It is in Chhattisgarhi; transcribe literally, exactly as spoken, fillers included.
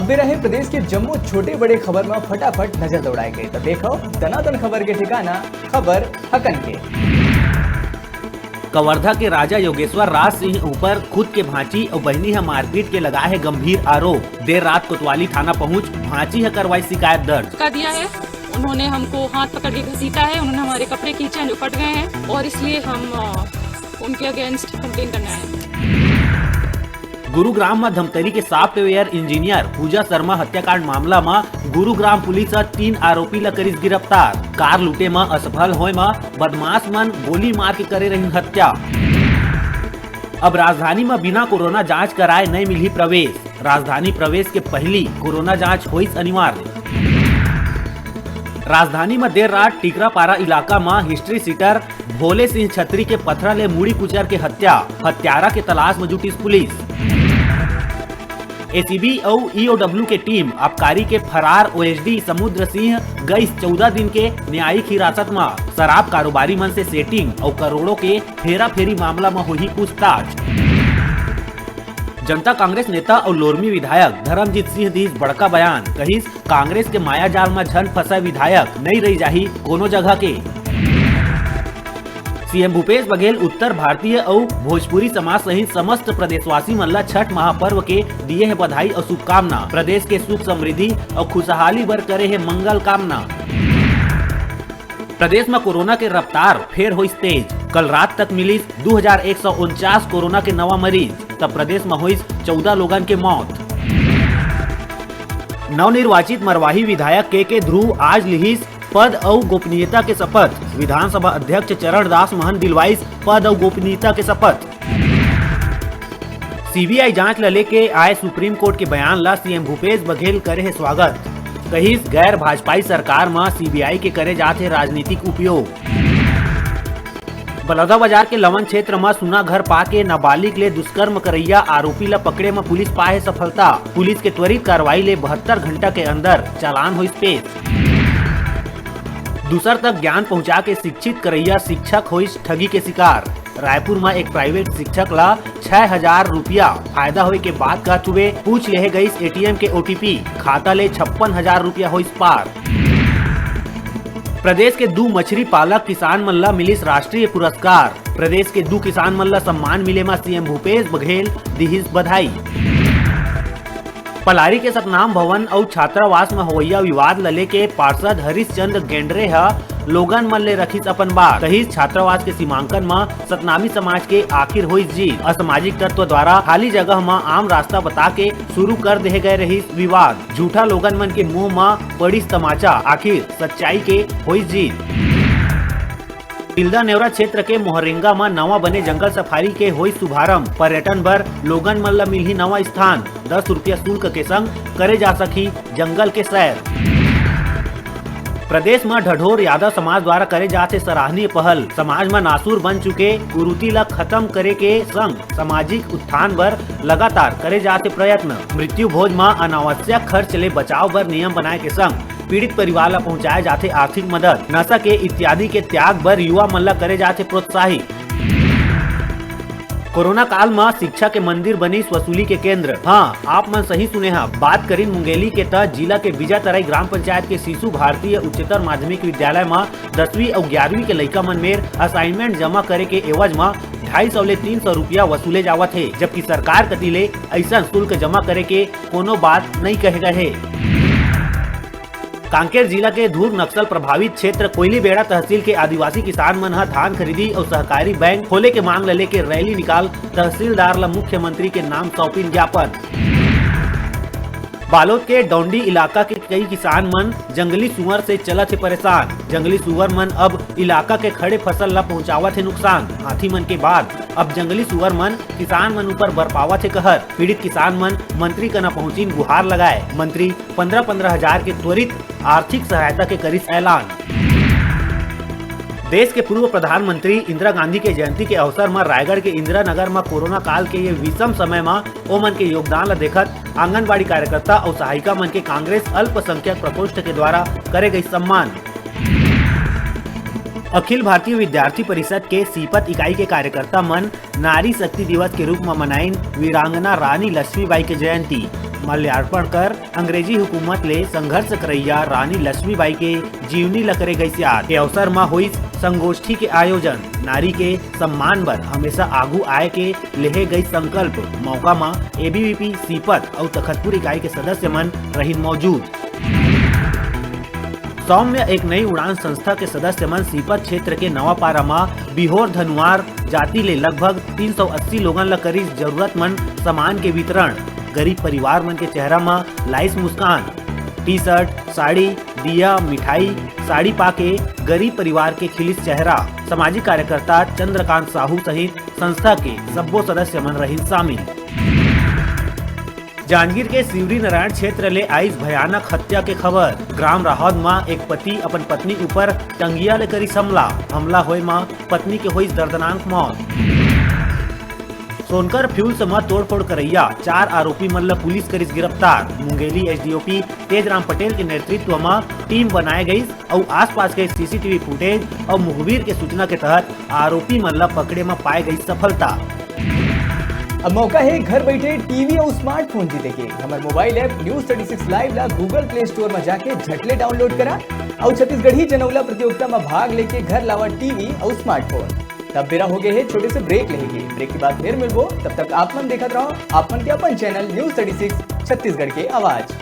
फिर रहे प्रदेश के जम्मो छोटे बड़े खबर म फटाफट नजर दौड़ाए के, त देखो दनादन खबर के ठिकाना, खबर हकन के। कवर्धा के राजा योगेश्वर राज सिंह ऊपर खुद के भांची अउ बहिनी ह मारपीट के लगाए हे गंभीर आरोप। देर रात कोतवाली थाना पहुंच भांची ह करवाई शिकायत दर्ज। धक्का दिया है, उन्होंने हमको हाथ पकड़ के घसीटा है, उन्होंने हमारे कपड़े खींचे हैं जो फट गए हैं और इसलिए हम, अ, उनके अगेंस्ट कंप्लेन करने आए हैं। गुरुग्राम म धमतरी के सॉफ्टवेयर इंजीनियर पूजा शर्मा हत्याकांड मामला म गुरुग्राम पुलिस ह तीन आरोपी ल करिस गिरफ्तार। कार लूटे म असफल होय म बदमाश मन गोली मार के करे रहिन हत्या। अब राजधानी म बिना कोरोना जांच कराए नइ मिलही प्रवेश। राजधानी प्रवेश के पहिली कोरोना जांच होइस अनिवार्य। राजधानी म देर रात टिकरापारा इलाका म हिस्ट्री सीटर भोले सिंह छत्री के पथरा ले मुड़ी कुचर के हत्या, हत्यारा के तलाश म जुटिस पुलिस। एसीबी अउ ईओडब्ल्यू के टीम आबकारी के फरार ओएसडी समुद्र सिंह गइस चौदह दिन के न्यायिक हिरासत म। शराब कारोबारी मन से सेटिंग अउ करोड़ों के हेराफेरी मामला म होही पूछताछ। जनता कांग्रेस नेता अउ लोरमी विधायक धर्मजीत सिंह दीस बड़का बयान, कहिस, कांग्रेस के मायाजाल म झन फंसय विधायक, नइ रहि जाही कोनो जगह के। सीएम भूपेश बघेल उत्तर भारतीय अउ भोजपुरी समाज सहित समस्त प्रदेशवासी मन ल छठ महापर्व के दिए हे बधाई अउ शुभकामना। प्रदेश के सुख समृद्धि अउ खुशहाली बर करे हे मंगल कामना। प्रदेश म कोरोना के रफ्तार फेर होइस तेज। कल रात तक मिलिस दू हजार एक सौ उनचास कोरोना के नवा मरीज, त प्रदेश म होइस चौदह लोगन के मौत। नवनिर्वाचित मरवाही विधायक के के ध्रुव आज लिहिस पद अउ गोपनीयता के शपथ। विधानसभा अध्यक्ष चरण दास महंत दिलवाइस पद अउ गोपनीयता के शपथ। सीबीआई जांच ल लेके आए सुप्रीम कोर्ट के बयान ल सीएम भूपेश बघेल करे हे स्वागत। कहिस, गैर भाजपाई सरकार म सीबीआई के करे जात हे राजनीतिक उपयोग। बलौदाबाजार के लवन क्षेत्र म सुना घर पाके नाबालिग ले दुष्कर्म करैया आरोपी ल पकड़े म पुलिस पाए हे सफलता। पुलिस के त्वरित कार्रवाई ले बहत्तर घंटा के अंदर चालान होइस पेश। दूसर तक ज्ञान पहुंचा के शिक्षित करैया शिक्षक होइस ठगी के शिकार। रायपुर म एक प्राइवेट शिक्षक ल छह हजार रुपया फायदा होए के बाद कहत हुए पूछ लेहे गइस एटीएम के ओटीपी, खाता ले छप्पन हजार रुपया होइस पार। प्रदेश के दू मछरी पालक किसान मन ल मिलिस राष्ट्रीय पुरस्कार। प्रदेश के दू किसान मन ल सम्मान मिले म सीएम भूपेश बघेल दिहिस बधाई। पलारी के सतनाम भवन अउ छात्रावास म होवइया विवाद ल लेके पार्षद हरीश चंद्र गेंडरे ह लोगन मन ले रखिस अपन बात। कहिस, छात्रावास के सीमांकन म सतनामी समाज के आखिर होइस जीत। असामाजिक तत्व द्वारा खाली जगह म आम रास्ता बता के शुरू कर देहे गए रहिस विवाद। झूठा लोगन मन के मुंह म पड़िस तमाचा, आखिर सच्चाई के होइस जीत। तिल्दा नेवरा क्षेत्र के मोहरेंगा म नवा बने जंगल सफारी के होइस शुभारंभ। पर्यटन बर लोगन मन ल मिलही नवा स्थान। दस रुपया शुल्क के संग करे जा सकही जंगल के सैर। प्रदेश म ढढोर यादव समाज द्वारा करे जात हे सराहनीय पहल। समाज म नासुर बन चुके कुरीति ल खत्म करे के संग सामाजिक उत्थान बर लगातार करे जात हे प्रयत्न। मृत्यु भोज म अनावश्यक खर्च ले बचाव बर नियम बनाए के संग पीड़ित परिवार ल पहुंचाए जाथे आर्थिक मदद। नशा के इत्यादि के त्याग बर युवा मन ल करे जाथे प्रोत्साहित। कोरोना काल म शिक्षा के मंदिर बनिस वसूली के केंद्र। हां, आप मन सही सुने ह, बात करिन मुंगेली के, त जिला के बीजातराई ग्राम पंचायत के शिशु भारतीय उच्चतर माध्यमिक विद्यालय म दसवीं अउ ग्यारहवीं के लइका मन मेर असाइनमेंट जमा करे के एवज म ढाई सौ ले तीन सौ रुपया वसूले जावत हे, जबकि सरकार कति ले अइसन शुल्क जमा करे के कोनो बात नइ कहे गए हे। कांकेर जिला के धुर्ग नक्सल प्रभावित क्षेत्र कोइलीबेड़ा तहसील के आदिवासी किसान मन ह धान खरीदी अउ सहकारी बैंक खोले के मांग ल लेके रैली निकाल तहसीलदार ल मुख्यमंत्री के नाम सौंपिन ज्ञापन। बालोद के डौंडी इलाका के कई किसान मन जंगली सुअर से चलत हे परेशान। जंगली सुअर मन अब इलाका के खड़े फसल ल पहुंचावत हे नुकसान। हाथी मन के बाद अब जंगली सुअर मन किसान मन ऊपर बरपावत हे कहर। पीड़ित किसान मन मंत्री कना पहुंचिन गुहार लगाए। मंत्री पन्द्रह पन्द्रह हजार के त्वरित आर्थिक सहायता के करिस ऐलान। देश के पूर्व प्रधानमंत्री इंदिरा गांधी के जयंती के अवसर म रायगढ़ के इंदिरा नगर म कोरोना काल के ये विषम समय म ओमन के योगदान ल देखत आंगनबाड़ी कार्यकर्ता अउ सहायिका मन के कांग्रेस अल्पसंख्यक प्रकोष्ठ के द्वारा करे गई सम्मान। अखिल भारतीय विद्यार्थी परिषद के सीपत इकाई के कार्यकर्ता मन नारी शक्ति दिवस के रूप म मनाइन वीरांगना रानी लक्ष्मीबाई के जयंती। माल्यार्पण कर अंग्रेजी हुकूमत ले संघर्ष करइया रानी लक्ष्मीबाई के जीवनी ल करे गइस याद। ए अवसर म होइस संगोष्ठी के आयोजन। नारी के सम्मान बर हमेशा आगू आए के लेहे गइस संकल्प। मौका म एबीवीपी सीपत अउ तखतपुर इकाई के सदस्य मन रहिन मौजूद। सौम्य एक नई उड़ान संस्था के सदस्य मन सीपत क्षेत्र के नवापारा म बिहोर धनुआर जाति ले लगभग तीन सौ अस्सी लोगन ल करिस जरूरतमंद सामान के वितरण। गरीब परिवार मन के चेहरा म लाइस मुस्कान। टी शर्ट, साड़ी, दिया, मिठाई, साड़ी पाके गरीब परिवार के खिलिस चेहरा। सामाजिक कार्यकर्ता चंद्रकांत साहू सहित संस्था के सब्बो सदस्य मन रहिन शामिल। जांजगीर के शिवरी नारायण क्षेत्र ले आइस भयानक हत्या के खबर। ग्राम राहौद म एक पति अपन पत्नी ऊपर टंगिया ले करिस हमला। हमला होए म पत्नी के होइस दर्दनाक मौत। सोनकर फ्यूल्स म तोड़फोड़ करइया चार आरोपी मन ल पुलिस करिस गिरफ्तार। मुंगेली एसडीओपी तेजराम पटेल के नेतृत्व म टीम बनाए गइस अउ आसपास के सीसीटीवी फुटेज अउ मुखबिर के सूचना के तहत आरोपी मन ल पकड़े म पाए गइस सफलता। अब मौका हे घर बइठे टीवी अउ स्मार्टफोन जीते के। हमर mobile app news thirty six live ला Google Play Store म जाके झटले डाउनलोड करा अउ छत्तीसगढ़ी जनउला प्रतियोगिता म भाग लेके घर लावा टीवी अउ स्मार्टफोन। तब बेरा हो गए हे छोटे से ब्रेक लेहे के। ब्रेक के बाद फिर मिलबो, तब तक आप मन देखत रहो आप मन के अपन channel news thirty six Chhattisgarh के आवाज।